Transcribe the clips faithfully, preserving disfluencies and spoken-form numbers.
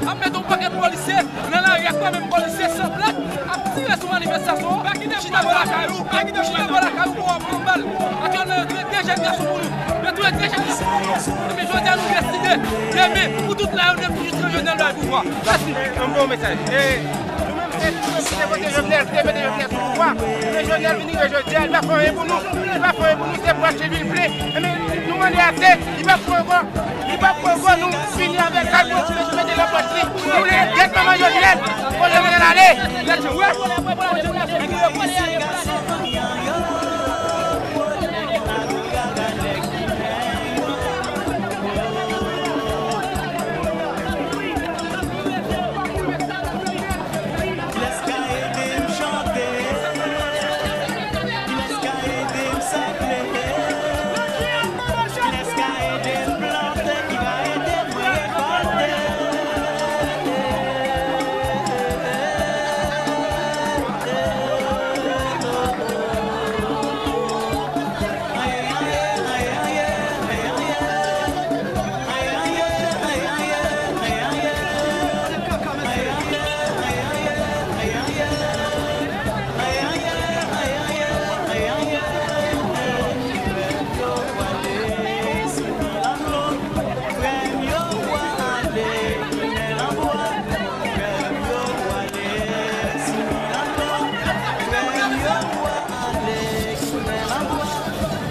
Ap mete yon pakèt polisye nan lari ak pa menm polisye san plak ap tire sou manifestasyon an. Chita bò lakay ou, chita bò lakay ou pou w ap pran bal. Aktyèlman, yo touye de jèn gason pou nou. Yo touye de jèn gason pou nou. Ebyen, jodi a, nou deside, demen, pou tout la, yo ne pou jis Jovenel bay pouvwa. Mèsi. Yon bon mesaj. E, nou menm, se nou menm ki te vote Jovenel, ki te mete Jovenel sou pouvwa. Men Jovenel vin rive jodi a, li pa fè anyen pou nou. Li pa fè anyen pou nou, se pòch li vin plen. Ebyen, nou mande ase, li pa fè ankò. Li p ap pran gò, nou fini avèk kal pou mete nan pòch li. Nou leve gèt manman Jovenel. Fò Jovenel ale. Let's go. Kilès ka ede m chante? Kilès ka ede m sanble? Kilès ka ede m plante? Ki va ede m rekòlte?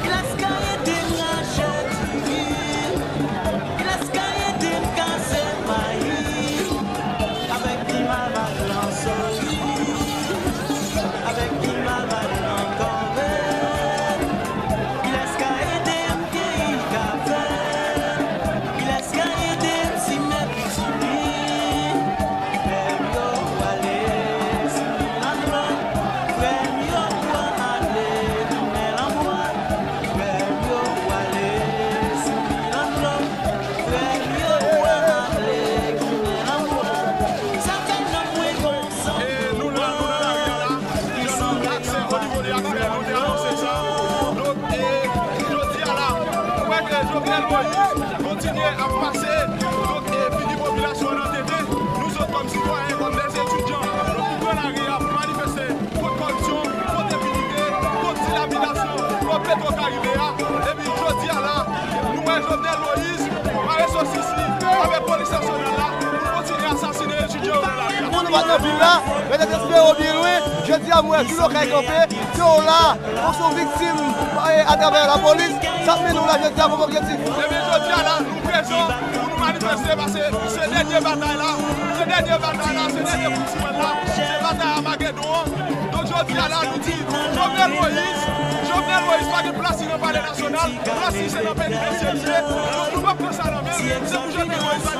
Kilès ka ede m rache diri? Kilès ka ede m kase mayi? Avèk ti malbat lan sori, avèk ti malbat lan kòve. Kilès ka ede m keyi kafe? Kilès ka ede m simen pitimi? Frè m yo pwale sou lanmò. Frè m yo pwale tounen lanmò. Frè m yo pwale sou lanmò. Frè m yo pwale tounen lanmò. Sa fè nanm mwen gon E nou la, nou nan lari a la. Jan nou akse onivo de akse, nou te anonse sa. Donk, e, jodi a la, nou wè ke Jovenel Moïse kontinye ap pase, donk, e, figi popilasyon an nan tete. Nou sot kòm sitwayen, kòm dè etidyan, donk, nou pran lari a pou manifeste kont kòripsyon, kont enpinite, kont dilapidasyon kòb Petro Karibe a. Epi jodi a la, nou wè Jovenel Moïse mare sosis li avèk polis nasyonal la pou kontinye asasinen etidyan yo nan lari a. Pou nou pa t nan vil la, men nou t espere w byen lwen. Jodi a, m wè tou lokay kanpe, se w la, ou se yon viktim, e, atravè lapolis, sa k mennen w la jodi a kòm objektif. Ebyen, jodi a la, nou prezan pou nou manifeste, paske se dènye batay la, se dènye batay la, se dènye kout simèn la, se batay Amagedon an. Donk, jodi a la, nou di, Jovenel Moïse, Jovenel Moïse pa gen plas li nan Palè Nasyonal, plas li se nan penitansyè li ye. Donk, nou p ap pran sa nan men l, se pou Jovenel Moïse pa